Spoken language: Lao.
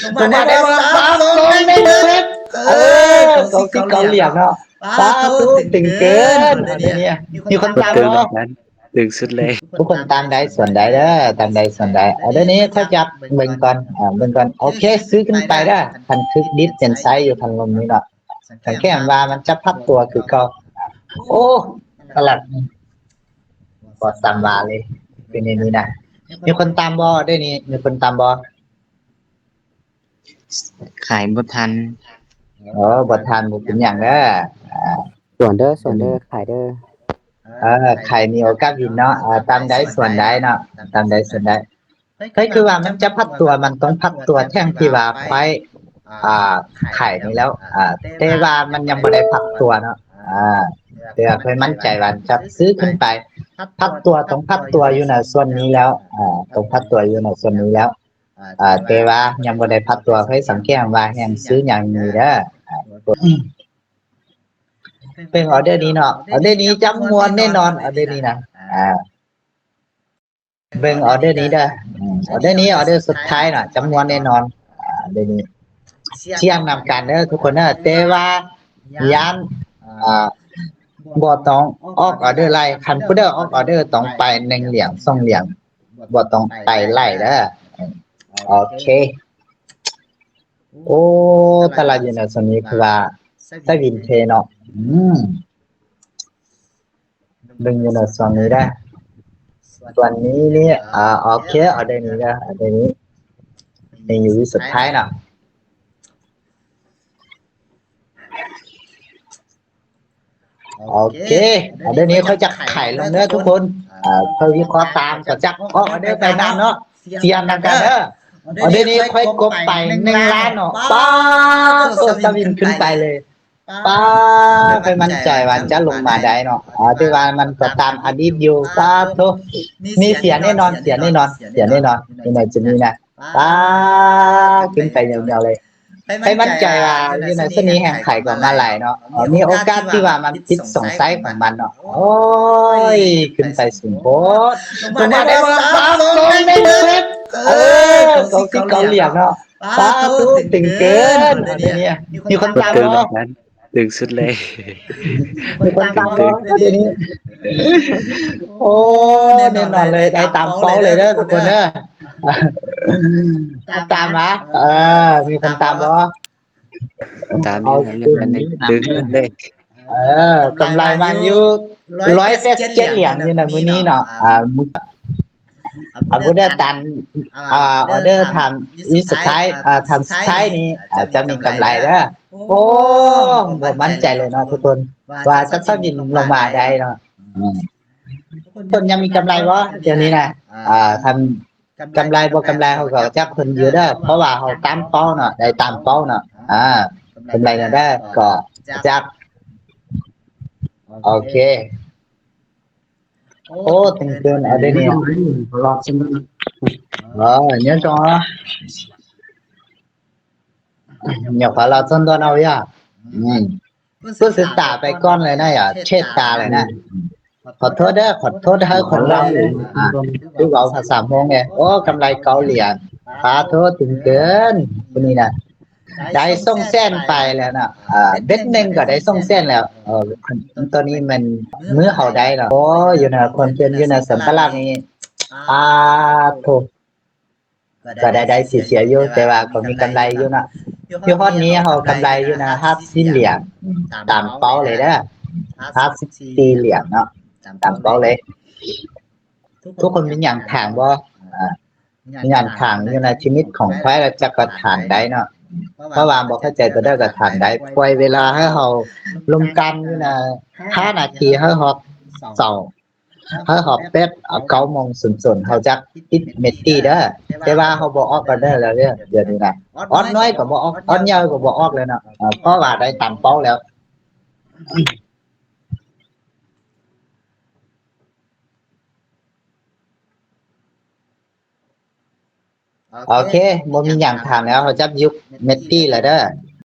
ສົ່ງມາໄດ້ວ່າສາມ ສອງ ໜຶ່ງ ເອີ ເຂົາຊິເກົາຫຼຽງເນາະ. ປາໂທ ຕຶງເກີນ ອັນນີ້ມີຄົນຕາມບໍ່? ຕຶງສຸດເລີຍ ທຸກຄົນຕາມໄດ້ສ່ວນໃດເດີ ຕາມໄດ້ສ່ວນໃດ. ເອົາ ດຽວນີ້ຂ້ອຍຈັບເບິ່ງກ່ອນ ເບິ່ງກ່ອນ. ໂອເຄ ຊື້ຂຶ້ນໄປເດີ ຄັນຖືກດິດເປັນໄຊຢູ່ທາງລຸ່ມນີ້ເນາະ. ສັງເກດວ່າມັນຈະພັກຕົວຄືເກົ່າ. ໂອ້ ຕະຫຼາດນີ້ບໍ່ຊ້ຳວ່າເລີຍ ເປັນແນວນີ້ນະ. ມີຄົນຕາມບໍ່? ດຽວນີ້ມີຄົນຕາມບໍ່? ຂາຍບໍ່ທັນ. ໂອ້ ບໍ່ທັນ ບໍ່ເປັນຫຍັງເດີ. ອ່າ ສວນເດີ ສວນເດີ ຂາຍເດີ. ເອີ ຂາຍມີໂອກາດວິນເນາະ. ເອີ ຕາມໄດ້ສ່ວນໄດ້ເນາະ ຕາມໄດ້ສ່ວນໄດ້. ກໍຄືວ່າມັນຈະພັກຕົວ ມັນຕ້ອງພັກຕົວແທ່ງທີ່ວ່າຂ້ອຍ ອ່າ ຂາຍນີ້ແລ້ວ ອ່າ ແຕ່ວ່າມັນຍັງບໍ່ໄດ້ພັກຕົວເນາະ. ອ່າ ແຕ່ວ່າຂ້ອຍໝັ້ນໃຈວ່າຈະຊື້ຂຶ້ນໄປ ພັກຕົວ ຕ້ອງພັກຕົວຢູ່ໃນສ່ວນນີ້ແລ້ວ ອ່າ ຕ້ອງພັກຕົວຢູ່ໃນສ່ວນນີ້ແລ້ວ. ອ່າ ແຕ່ວ່າຍັງບໍ່ໄດ້ພັກຕົວ ຂ້ອຍສັງເກດວ່າແຮງຊື້ຍັງມີເດີ. ອ່າ ເບິ່ງອໍເດີນີ້ເນາະ ອໍເດີນີ້ຈຳມ່ວນແນ່ນອນ ອໍເດີນີ້ນະ. ອ່າ ເບິ່ງອໍເດີນີ້ເດີ ອືມ ອໍເດີນີ້ ອໍເດີສຸດທ້າຍເນາະ ຈຳມ່ວນແນ່ນອນ. ອ່າ ອໍເດີນີ້ສ່ຽງນຳກັນເດີທຸກຄົນເດີ ແຕ່ວ່າຢ້ານ ອ່າ ບໍ່ຕ້ອງອອກອໍເດີຫຼາຍ. ຄັນຜູ້ໃດອອກອໍເດີຕ້ອງໄປໜຶ່ງຫຼຽນ ສອງຫຼຽນ ບໍ່ຕ້ອງໄປຫຼາຍເດີ. ໂອເຄ ໂອ້ ຕະຫຼາດຢູ່ໃນຊ່ວງນີ້ຄືວ່າໃຊ້ວິນເທເນາະ. ອືມ ເບິ່ງຢູ່ໃນຊ່ວງນີ້ເດີ ສ່ວນນີ້ນີ້ ອ່າ ໂອເຄ ອໍເດີນີ້ເດີ ອໍເດີນີ້ ນີ້ຢູ່ສຸດທ້າຍເນາະ. ໂອເຄ ອໍເດີນີ້ຂ້ອຍຈະຂາຍລົງເດີທຸກຄົນ. ເອີ ເພື່ອວິເຄາະຕາມ ກໍຈະອອກອໍເດີໄປນຳເນາະ ສ່ຽງນຳກັນເດີ. ອໍເດີນີ້ຂ້ອຍກົບໄປໜຶ່ງລ້ານເນາະ. ປາໂທ ສະວິນຂຶ້ນໄປເລີຍ. ປາ ຂ້ອຍໝັ້ນໃຈວ່າຈະລົງມາໄດ້ເນາະ. ອ່າ ແຕ່ວ່າມັນກໍຕາມອະດີດຢູ່. ປາໂທ ມີເສຍແນ່ນອນ ເສຍແນ່ນອນ ເສຍແນ່ນອນ ຢູ່ໃນຈຸດນີ້ນະ. ປາ ຂຶ້ນໄປຍາວໆເລີຍ. ໃຜໝັ້ນໃຈວ່າຢູ່ໃນຊຸດນີ້ແຮງຂາຍກໍມາຫຼາຍເນາະ. ເອີ ມີໂອກາດທີ່ວ່າມັນຕິດສອງໄຊຂອງມັນເນາະ. ໂອ້ຍ ຂຶ້ນໄປສູງໂພດ. ສົ່ງມາໄດ້ວ່າສາມ ສອງ ໜຶ່ງ ເອີ ເຂົາຊິເກົາຫຼຽງເນາະ. ປາໂທ ຕຶງເກີນ ອັນນີ້ມີຄົນຕາມບໍ່? ຕຶງສຸດເລີຍ ມີຄົນຕາມບໍ່? ໂອ້ ແນ່ນອນເລີຍ ໄດ້ຕາມເປົ້າເລີຍເດີທຸກຄົນເດີ. ຕາມຫວາ? ເອີ ມີຄົນຕາມບໍ່? ຕາມຢູ່ ຕຶງເລີຍ. ເອີ ກຳໄລມັນຢູ່ຮ້ອຍແປດສິບເຈັດຫຼຽນຢູ່ໃນມື້ນີ້ເນາະ. ອ່າ ອາ ອາ ອອເດີຕາມ ອ່າ ອອເດີທາມສຸດທ້າຍ ອ່າ ທາມສຸດທ້າຍນີ້ ອ່າ ຈະມີກຳໄລເດີ. ໂອ້ ບໍ່ໝັ້ນໃຈເລີຍເນາະທຸກຄົນ ວ່າຈະສະວິນລົງມາໄດ້ເນາະ. ອືມ ທຸກຄົນຍັງມີກຳໄລບໍ່ດຽວນີ້ນະ? ອ່າ ຄັນກຳໄລບໍ່ກຳໄລ ເຮົາກໍຈັກເພິ່ນຢູ່ເດີ ເພາະວ່າເຮົາຕາມເປົ້າເນາະ ໄດ້ຕາມເປົ້າເນາະ. ອ່າ ກຳໄລແນວໃດກໍຈັກ. ໂອເຄ ໂອ້ ຕຶງເກີນ ອາ ດຽວນີ້ ອໍ ຍັງຕໍ່ ຍັງຂໍລາວຊົນຕົວເນາະ. ອືມ ເພິ່ນສິຕາໄປກ່ອນເລີຍນະ ເຊັດຕາເລີຍນະ. ຂໍໂທດເດີ ຂໍໂທດໃຫ້ຄົນລາວ ອ່າ ຄືເວົ້າພາສາມົ້ງເດ້. ໂອ້ ກຳໄລເກົ້າຫຼຽນ ປາໂທ ຕຶງເກີນ ຜູ້ນີ້ນະ. ໄດ້ສອງແສນປາຍແລ້ວນະ ອ່າ ເບັດໜຶ່ງກໍໄດ້ສອງແສນແລ້ວ. ເອີ ຕົວນີ້ແມ່ນມື້ເຮົາໄດ້ເນາະ. ໂອ້ ຢູ່ໃນຄວາມເປັນຢູ່ໃນສຳປະຫຼາກນີ້ ປາໂທ ກໍໄດ້ໄດ້ເສຍໆຢູ່ ແຕ່ວ່າກໍມີກຳໄລຢູ່ເນາະ. ຢູ່ຮອດນີ້ເຮົາກຳໄລຢູ່ນະ ຫ້າສິບສີ່ຫຼຽນ ຕາມເປົ້າເລີຍເດີ ຫ້າສິບສີ່ຫຼຽນເນາະ ຕາມເປົ້າເລີຍ. ທຸກຄົນມີຫຍັງຖາມບໍ່? ອ່າ ມີຫຍັງຖາມຢູ່ໃນຊີວິດຂອງຂ້ອຍ ແລ້ວຈັກກໍຖາມໄດ້ເນາະ ເພາະວ່າບໍ່ເຂົ້າໃຈຕົວໃດກໍຖາມໄດ້. ປ່ອຍເວລາໃຫ້ເຮົາລົມກັນຢູ່ນະ ຫ້ານາທີ ໃຫ້ຮອບເຊົ້າ ໃຫ້ຮອບແປດ ເກົ້າໂມງສູນໆ ເຮົາຈະປິດເມັດຕີເດີ. ແຕ່ວ່າເຮົາບໍ່ອອກອອເດີແລ້ວເດີ ດຽວນີ້ນະ ອອດນ້ອຍກໍບໍ່ອອກ ອອດໃຫຍ່ກໍບໍ່ອອກແລ້ວເນາະ ເພາະວ່າໄດ້ຕາມເປົ້າແລ້ວ. ໂອເຄ ບໍ່ມີຫຍັງຖາມແລ້ວ ເຮົາຈັບຢຸກເມັດຕີແລ້ວເດີ.